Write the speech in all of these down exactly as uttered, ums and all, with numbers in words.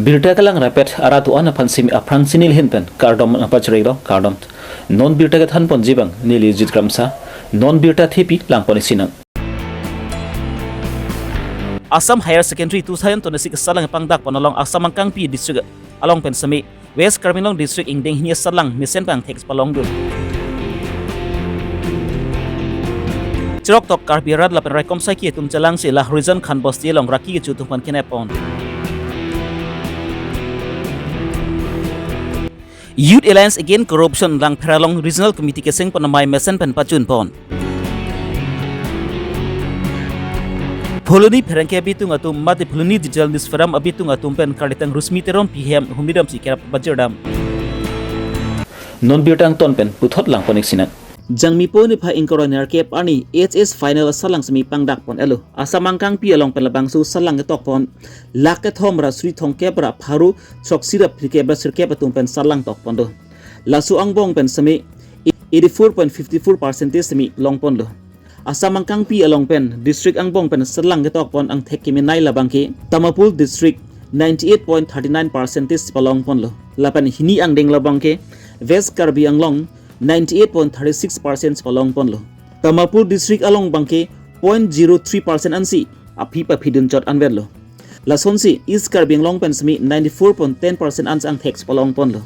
Birta kelang rapet arat do-an aphan simi aphrang si neli ahin pen kardom nangpachirilo, kardom. Non birta kethan ponji abang neli Jit Kramsa, non birta thepi lang pon-ik sinang. Assam Higher Secondary two thousand twenty-six salang pangdak pon along Assam Angkangpi District along pen simi West Karbi Anglong District ingdeng hini salang mesen pangthek palongdun. Chiroktok Karbi arat lapen raikom saiki atum chelangsi la Harijan Khan Bosti along raki kecho atum aphan kenep pon. Youth Alliance Against Corruption Langpher along Regional Committee keseng pon amei mesen pen pachun pon. Phuloni pherangke abitung atum mate Phuloni Digital News Forum abitung atum pen karlitang Rusmi Teronpi hem humri damsi kerap bajir dam. Non birta angton pen puthot lang pon-ik sinang. Jangmi po niphai ingkoi ra nerkep arni H S final salang simi pangdak pon-etlo. Assam Angkangpi along pen labangso salang ketok pon lakh kethom ra suri thomkep ra pharo throksi ra phlikep ra sirkep atum pen salang tok pon do. Laso angbong pen simi eighty-four point fifty-four percentage simi long ponlo. Assam Angkangpi along pen district angbong pen salang ketok pon angthek kemenei labangke Tamapul District ninety-eight point thirty-nine percentage palong ponlo. Lapen hini angdeng labangke West Karbi Anglong ninety-eight point thirty-six percent palong ponlo. Tamapul District along abangke point zero three percent ansi aphi paphidun chot anvetlo. Lasonsi East Karbi Anglong pen simi ninety-four point ten percent ansi angthek palong ponlo.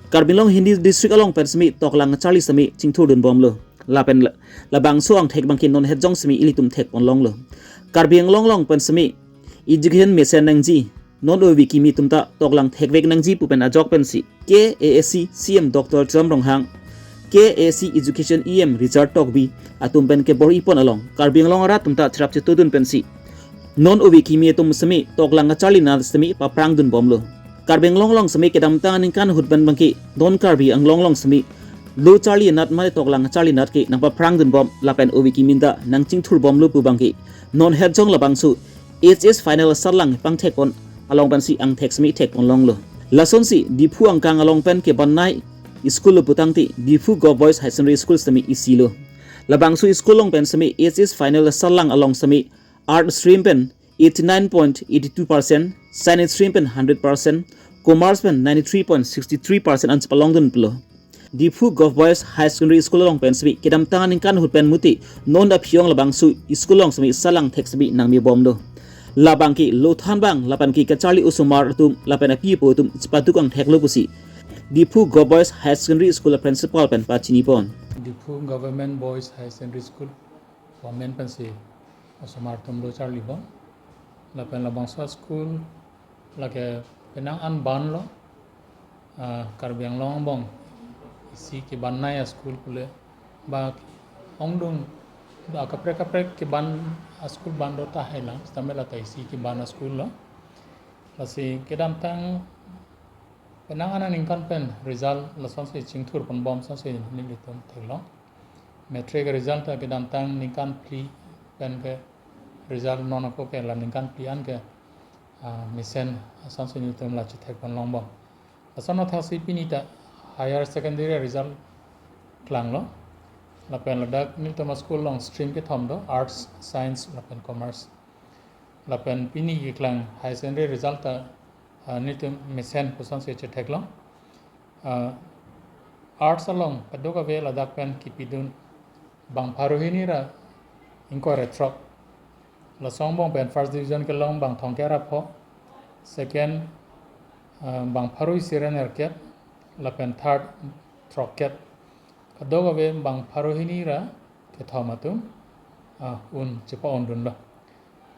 Karbi Anglong hini district along pen simi toklang charli simi chingthurdun bomlo. Lapen la-, labangso angthek abangke non het jong simi ilitum thek pon longlo. Karbi Anglong along pen simi education mesen nangji, non ove kimi atum ta toklang thekvek nangji pu pen ajok pensi K A A C C M Doctor Tuliram Ronghang, K A A C Education E M Richard Tokbi atum pen kebor-i pon along Karbi Anglong arat atum ta cherap chetodun pensi non ove kimi atum simi toklang kacharli anat simi paphrangdun bomlo. Karbi Anglong along simi kedamtang aningkan ahut pen abangke non Karbi Anglong along simi lo charli anat mate toklang charli anat ke nangpaphrangdun bom lapen ove kimi ta nangchingthur bomlo pu abangke non het jong labangso H S final salang pangthek pon along pensi angthek simi thek pon longlo. Lasonsi Diphu angkang along pen kebannei school lo pu tangte Diphu Govt Boys Higher Secondary School simi isilo. Labangso school along pen simi H S final salang along simi Art stream pen eighty-nine point eighty-two percent, Science stream pen hundred percent, Commerce pen ninety-three point sixty-three percent ansi palongdun pulo. Diphu Govt Boys Higher Secondary School along pen simi kedamtang aningkan ahut pen mute non aphi ong labangso school along simi salang thek simi nangme bomlo. Labangke lo thanbang lapen ke kacharli osomar atum lapen api apo atum chepaduk angtheklo pusi Diphu Govt Boys Higher Secondary School principal pen pachini pon. Diphu Government Boys Higher Secondary School women pensi osomar atum lo charli bom. Lapen labangso school lake penang an banlo, ah, Karbi Anglong angbong isi kebannei a-school pule ba ongdung ba kaprek kaprek keban a-school ban do tahai lang, sitame lata isi keban a-school lo. Lasi kedamtang penang an aningkan pen result lasonsi chingthur pon bom asonsi nelitum theklong. Matric result ta kedamtang ningkan phli pen ke result non ako ke la ningkan phli an ke, ah, mesen asonsi nelitum la chethek pon long bom. Lason athaksi pini ta higher secondary result klanglo. Lapen ladak nelitum a-school along stream kethom do, arts, science lapen commerce. Lapen pini keklang higher secondary result ta, ah, nelitum mesen pu asonsi chetheklong. Ah, arts along kadokave ladak pen kipidun bang pharo hini ra ingkoi ra throk. Laso angbong pen first division kelong bang thomkep ra pho, second, ah, bang pharo isi ra nerkep, lapen third throkkep. Kadokave bang pharo hini ra kethom atum, ah, un chepa-ondunlo.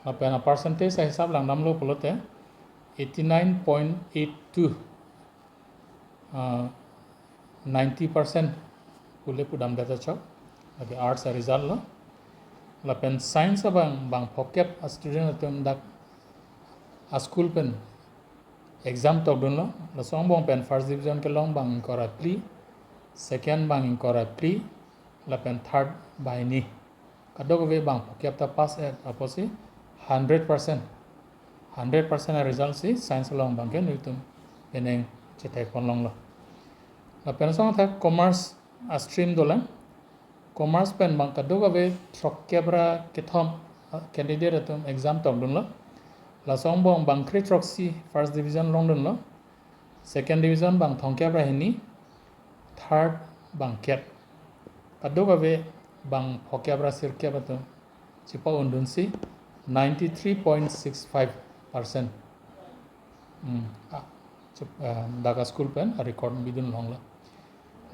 Lapen a-percentage ahisap langdamlo pulote eighty-nine point eight two, ah, ninety percent pule pudam data chok. Lake arts a-result lo. Lapen science abang bang phokep a-student atum dak a-school pen exam tokdunlo. Laso angbong pen first division kelong bang ingkoi ra phli, second bang ingkoi ra phli, lapen third banghini. Kadokave bang phokep ta pass-et apotsi hundred percent, hundred percent a-result si science along bangke nelitum penang chethek pon longlo. Lapen asong athak commerce a-stream dolang. Commerce pen bang kadokave throkkep ra kethom, ah, candidate atum exam tokdunlo. Laso angbong bang kre throksi first division longdunlo. Second division bang thomkep ra hini. Third bang kep. Kadokave bang phokep ra sirkep atum chepa-undunsi ninety three point six five percent. Hmm. Ah, chep-, ah, dak a-school pen a-record bidun longlo.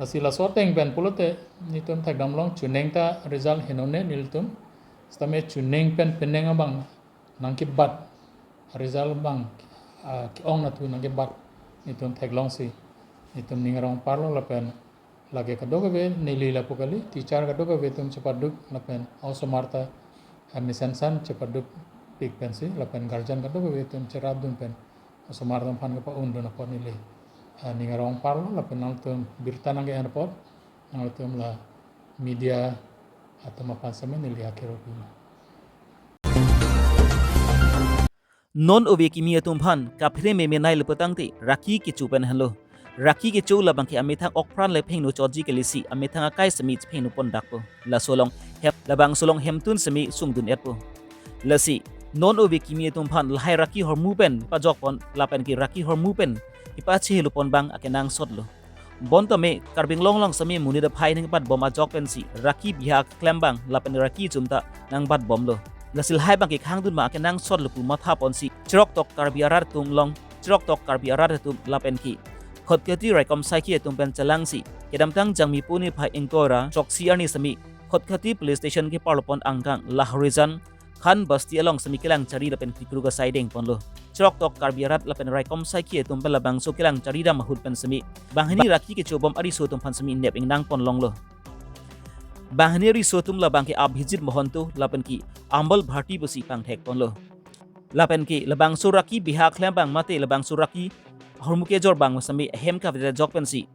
Lasi laso ateng pen pulote netum thekdam long, chuning ta result henone nelitum. Sitame chuning pen penang abang nangkebat, result bang, ah, ke-ong natu nangkebat netum theklongsi netum ning arong parlo lapen lake kadokave neli lapu kali, teacher kadokave atum chepaduk lapen osomar ta, ah, mesen san chepaduk pik pensi lapen guardian kadokave atum cherapdun pen osomar atum aphan kepa-undun apot neli, ah, ning arong parlo lapen nangtum birta nangke-en apot nangtum la media atum aphan sitame neli akero pima. Non ove kimi atum aphan kaphere meme nai le putangte rakhi kecho pen henlo. Rakhi kecho labang ke amethang okpran le phengno chotji kalisi amethang akai semi phengno pondakpo. Laso along hem, labangso along hemtun semi sungdun-etpo. Lasi non ove kimi atum aphan lahai rakhi hormu pen pajokpon lapen ke rakhi hormu pen kepachehelo pon bang akenangsotlo. Bonta me Karbi Anglong along semi monit aphai nangbatbom ajok pensi rakhi biha klembang lapen rakhi chumta nangbatbomlo. Lasi lahai bang ke khangdun ma akenangsotlo pu matha ponsi Chiroktok Karbi arat atum along, Chiroktok Karbi arat atum lapen ke Khatkhati raikom saikhi atum pen chelangsi kedamtang Jangmi pune phai ingkoi ra throksi arni semi Khatkhati police station keparlo pon angkang Lahorijan Khan Basti along semi kelang chari lapen kikru kasai dengponlo. Chiroktok Karbi arat lapen raikom saikhi atum pen labangso kelang chari dam ahut pen semi banghini rakhi kechobom ariso atum aphan semi nep ingnang pon longlo. Banghini ariso atum labang ke Abhijit Mahanta lapen ke Ambal Bharti pusi pangthekponlo. Lapen ke labangso rakhi biha klembang mate labangso rakhi hormu kejor bang semi hem kavre ajok pensi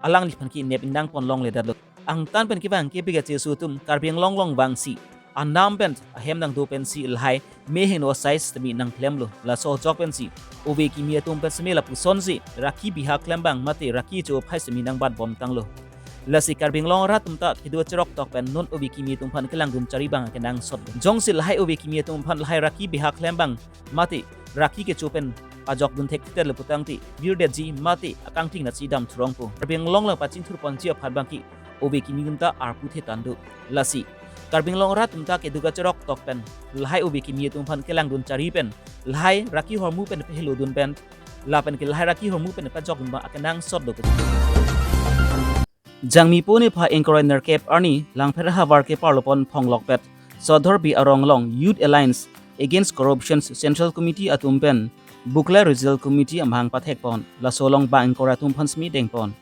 alangliphan ke nep ingnang pon longledetlo. Angtan pen kevang ke bega chesu atum Karbi Anglong along vangsi anam pen ahem nangdo pensi lahai mehingno asai sitame nangklemlo. Laso ajok pensi ove kimi atum pen semi lapusonsi rakhi biha klembang mate rakhi cho aphai semi nangbatbom tanglo. Lasi Karbi Anglong arat atum ta kedo Chiroktok pen non ove kimi atum aphan kelangdun chari bang akenangsot. Jongsi lahai ove kimi atum aphan lahai rakhi biha klembang mate rakhi kecho pen pajokdun thekthedet le putangte virdetji mate akangting nasi dam thurongpo. Karbi Anglong along pachingthur ponji aphan bang ke ove kimi atum ta arpu thetan do. Lasi Karbi Anglong arat atum ta kedo Chiroktok pen lahai ove kimi atum aphan kelangdun chari pen lahai rakhi hormu pen pehelo dun pen lapen ke lahai rakhi hormu pen pajokdun bang akenangsot do. Jangmi pune phai ingkoi ra nerkep arni Langpher havar keparlo pon phonglokpet Sodorbi arong along Youth Alliance Against Corruption Central Committee atum pen Bukla Regional Committee amahang pathekpon. Laso along bang ingkoi ra atum aphan semi dengpon.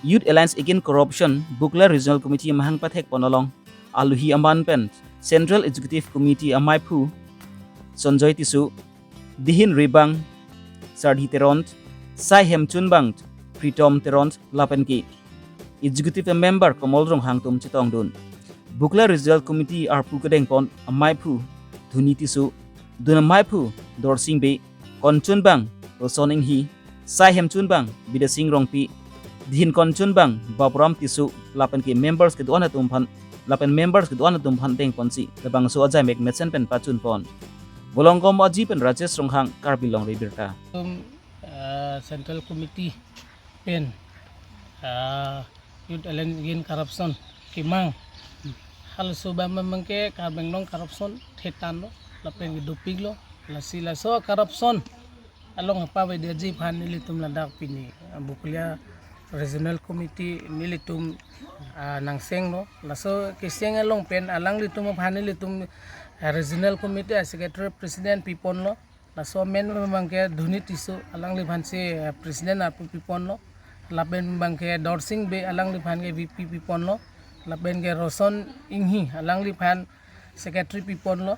Youth Alliance Against Corruption Bukla Regional Committee amahang pathekpon along aluhi aman pen Central Executive Committee amaiphu Sanjoy Tisso, dihin ribang Sardhi Teron, sai hemchunbang Pritom Teron lapen ke Executive Member Komol Ronghang atum chetongdun. Bukla Regional Committee arpu kedengpon amaiphu Dhoni Tisso, dun amaiphu Dorsing Bey, konchunbang Roson Inghi, sai hemchunbang Bidya Sing Rongpi, dihin konchunbang Baburam Tisso lapen ke members kedo-an atum aphan lapen members kedo-an atum aphan dengponsi labangso ajai mek mesen pen pachunpon. Volongkom Aji pen Rajesh Ronghang, Karbi Longri Abirta. Tum, ah, Central Committee pen, ah, Youth Alliance Against Corruption kemang. Halaso abang abang ke Karbi Anglong corruption thetan lo, lapen ke doping lo, lasi laso corruption along apavedetji aphan nelitum ladak pini, ah, Bukla Regional Committee nelitum, ah, nangsenglo. Laso keseng along pen alanglitum aphan nelitum, ah, Regional Committee a-Secretary President piponlo. Laso amen abang ke Dhoni Tisso, alangliphan si, ah, President arpu piponlo. Lapen abang ke Dorsing Bey, alangliphan ke V P piponlo. Lapen ke Roson Inghi, alangliphan Secretary piponlo.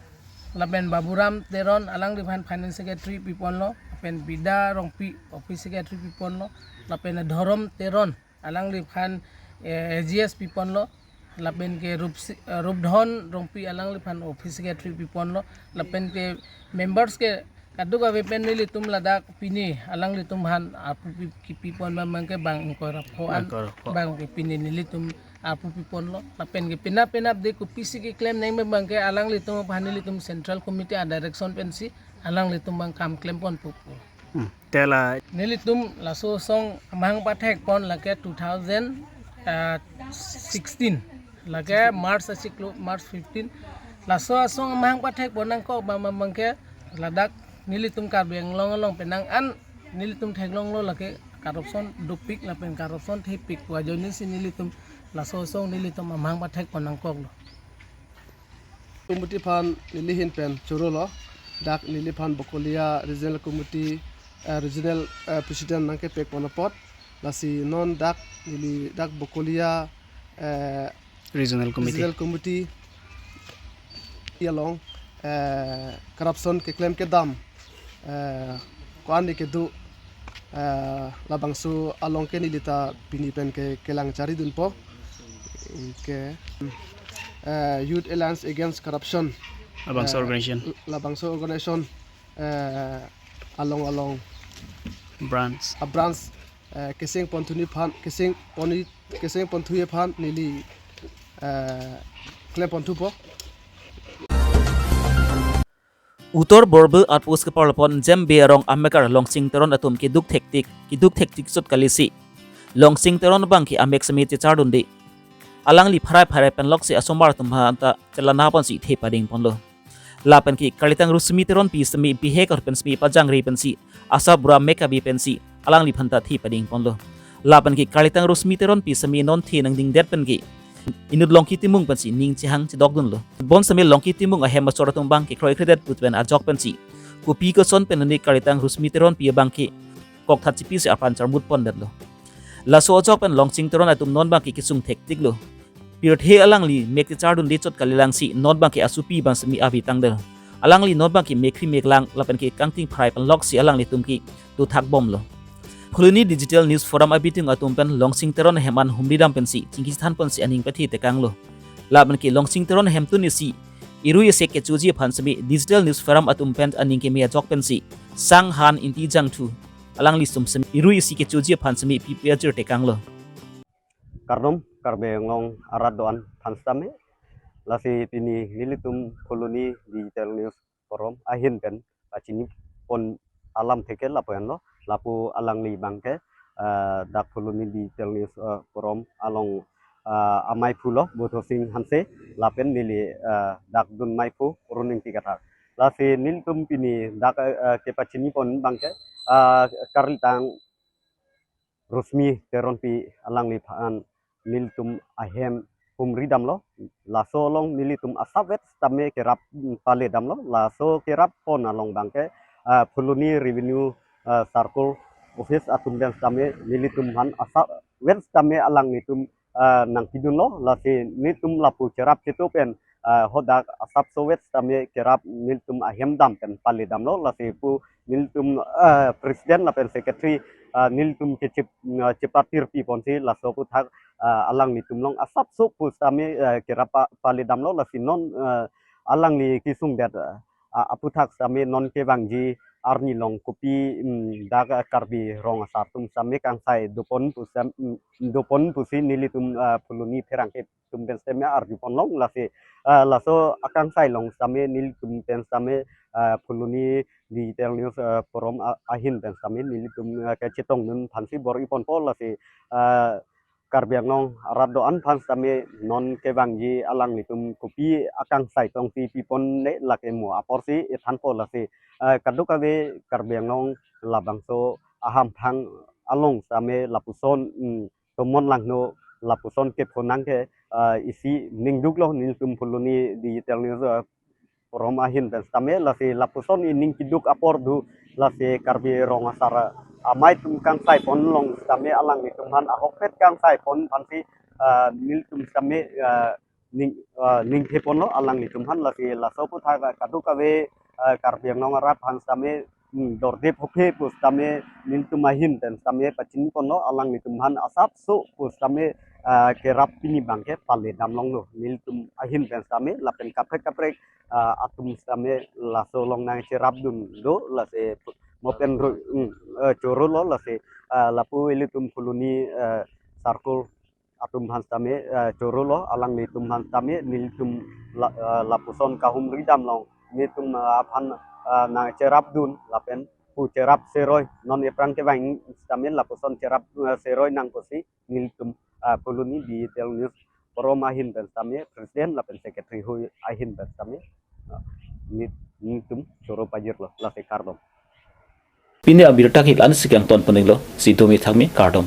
Lapen Baburam Teron, alangliphan Finance Secretary piponlo. Lapen Bidya Rongpi, Office Secretary piponlo. Lapen Dhorom Teron, alangliphan, eh, A G S piponlo. Lapen ke Rupsi-, eh, Rupdhon Rongpi, alangliphan Office Secretary piponlo. Lapen ke members ke kadokave pen nelitum ladak pini alanglitum aphan arpu pi-, kipipon abang abang ke bang ingkoi ra pho an. Ingkoi ra pho. Abang ke pini nelitum arpu piponlo. Lapen ke penap penap de kopisi keklem nangji abang abang ke alanglitum aphan nelitum Central Committee a-direction pensi Alanglitum abang kam klempon pupu. Hmm. Tela nelitum laso asong amahang pathekpon lake two thousand sixteen, lake March achiklo, March fifteen. Laso asong amahang pathekpon nangkok abang abang ke ladak nelitum Karbi Anglong along penang an nelitum theklonglo lake corruption dopik lapen corruption thepik pu ajoinesi nelitum laso asong nelitum amahang pathekpon nangkoklo. Committee aphan neli ahin pen chorolo. Dak neliphan Bokolia Regional Committee, eh, Regional, eh, President nangkepekpon apot. Lasi non dak neli dak Bokolia, eh, Regional Committee. Regional Committee along, eh, corruption keklem kedam, eh, ko-an kedo, eh, labangso along ke nelita pini pen ke kelang charidunpo. Ke, eh, Youth Alliance Against Corruption, labangso, eh, organization, labangso organization, eh, along along branch, a branch, eh, keseng ponthu aphan, keseng poni, keseng ponthu aphan neli, eh, klempon thupo. Uttar Borbil outpost keparlopon Jembe arong amekar Longsing Teron atum keduk thektik, keduk thektik chot kalisi Longsing Teron abang ke amek semi chechardunde. Alangli pharai pharai pen loksi asomar atum aphanta chelana ponsi the padingponlo. Lapen ke Karlitang Rosmi Teronpi semi bihek or pen semi pajangre pensi asap bura mekabi pensi alangliphanta the padingponlo. Lapen ke Karlitang Rosmi Teronpi semi non the nangdingdet pen ke inut Longki Timung pensi ning chehang chedokdunlo. Bonsitame Longki Timung ahem asor atum abang ke kroikredet put pen ajok pensi kopi koson pen neli Karlitang Rosmi Teronpi abang ke kokthat chipisi apran charmutpondetlo. Laso ajok pen Longsing Teron atum non abang ke kesung thektiklo. Pirthe alangli mek chechardunde chot kalilangsi non abang ke asopi abang semi avi tangdel. Alangli non abang ke mekhri meklang lapen ke kangting pharai pen loksi alanglitum ke dothakbomlo. Phuloni Digital News Forum abitung atum pen Longsing Teron ahem an humridam pensi chingkithanponsi aning pathi tekanglo. Lapen ke Longsing Teron ahemtun isi irui isi kechoji aphan semi Digital News Forum atum pen aning keme ajok pensi sang han inti jangthu alangli sum semi irui isi kechoji aphan semi pipi ajir tekanglo. Kardom Karbi Anglong arat do-an aphan sitame, lasi pini nelitum Phuloni Digital News Forum ahin pen pachinipon alam theke lapu-anlo, lapu alangli abang ke, eh, dak Phuloni Digital News, eh, Forum along, eh, amei phulo Bodho Sing Hanse, lapen neli, eh, dak dun meiphu Runingti Kathar. Lasi nelitum pini dak, eh, kepachinipon abang ke, eh, Karlitang Rosmi Teronpi alangliphan nelitum ahem humridamlo. Laso along nelitum asap vet sitame kerap, mm, paledamlo. Laso kerappon along abang ke, ah, Phuloni Revenue, ah, Circle Office atum pen sitame nelitum aphan asap vet sitame alanglitum, ah, nangpidunlo. Lasi nelitum lapu cherap chetu pen, ah, hadak asapso vet sitame kerap nelitum ahem dam pen paledamlo. Lasi pu nelitum, ah, president lapen secretary, ah, nelitum kechip, ah, chepatirpiponsi laso aphuthak, ah, alanglitum along asapso pu sitame, ah, kerap pa-, paledamlo. Lasi non, ah, alangli kesungdet, ah, aphuthak sitame non kevangji arni along kopi, mm, dak, ah, Karbi rong asar atum sitame kangsai dopon pu sitame, mm, dopon pusi nelitum, ah, Phuloni pherangke atum pen sitame arjuponlong. Lasi, ah, laso akangsai along sitame nelitum pen sitame, ah, Phuloni Digital News, ah, Forum a-, ahin pen sitame nelitum, ah, kachetongdun aphansi bor-iponpo. Lasi, ah, Karbi Anglong arat do-an aphan sitame non kevangji alanglitum kopi akangsai tongsi pipon le lake mo aporsi ethanpo. Lasi, ah, kadokave Karbi Anglong labangso ahamphang along sitame lapuson, mm, tomon langno lapuson kephonang ke, ah, isi ningduklo nelitum Phuloni Digital News, ah, Forum ahin pen sitame. Lasi lapuson ining keduk apor do, lasi Karbi rong asar amei atum kangsaiponlong sitame alanglitum aphan ahokpet kangsaipon aphansi, ah, nelitum sitame, ah, ning, ah, ningtheponlo alanglitum aphan. Lasi laso aphuthak kadokave, ah, Karbi Anglong arat aphan sitame, mm, dorde phophe pu sitame nelitum ahin pen sitame pachiniponlo, alanglitum aphan asapso pu sitame, ah, kerap pini abang ke paledamlonglo nelitum ahin pen sitame. Lapen kaprek kaprek, ah, atum sitame laso along nangcherapdun do. Lasi mo pen ru-, mm, eh, chorolo. Lasi, ah, lapu ilitum Phuloni, eh, Circle atum aphan sitame, eh, chorolo, alanglitum aphan sitame nelitum la-, eh, lapuson kahumridamlong nelitum, eh, aphan ah, nangcherapdun lapen pu cherap seroi non ephrang kevang sitame lapuson cherap, ah, seroi nang pusi nelitum, ah, Phuloni Digital News Forum ahin pen sitame, President lapen Secretary hui ahin pen sitame, ah, neli, nelitum choro pajirlo, lasi kardom. Pini abirta ke la-ansi kangton poninglo, si dome thakme, kardom.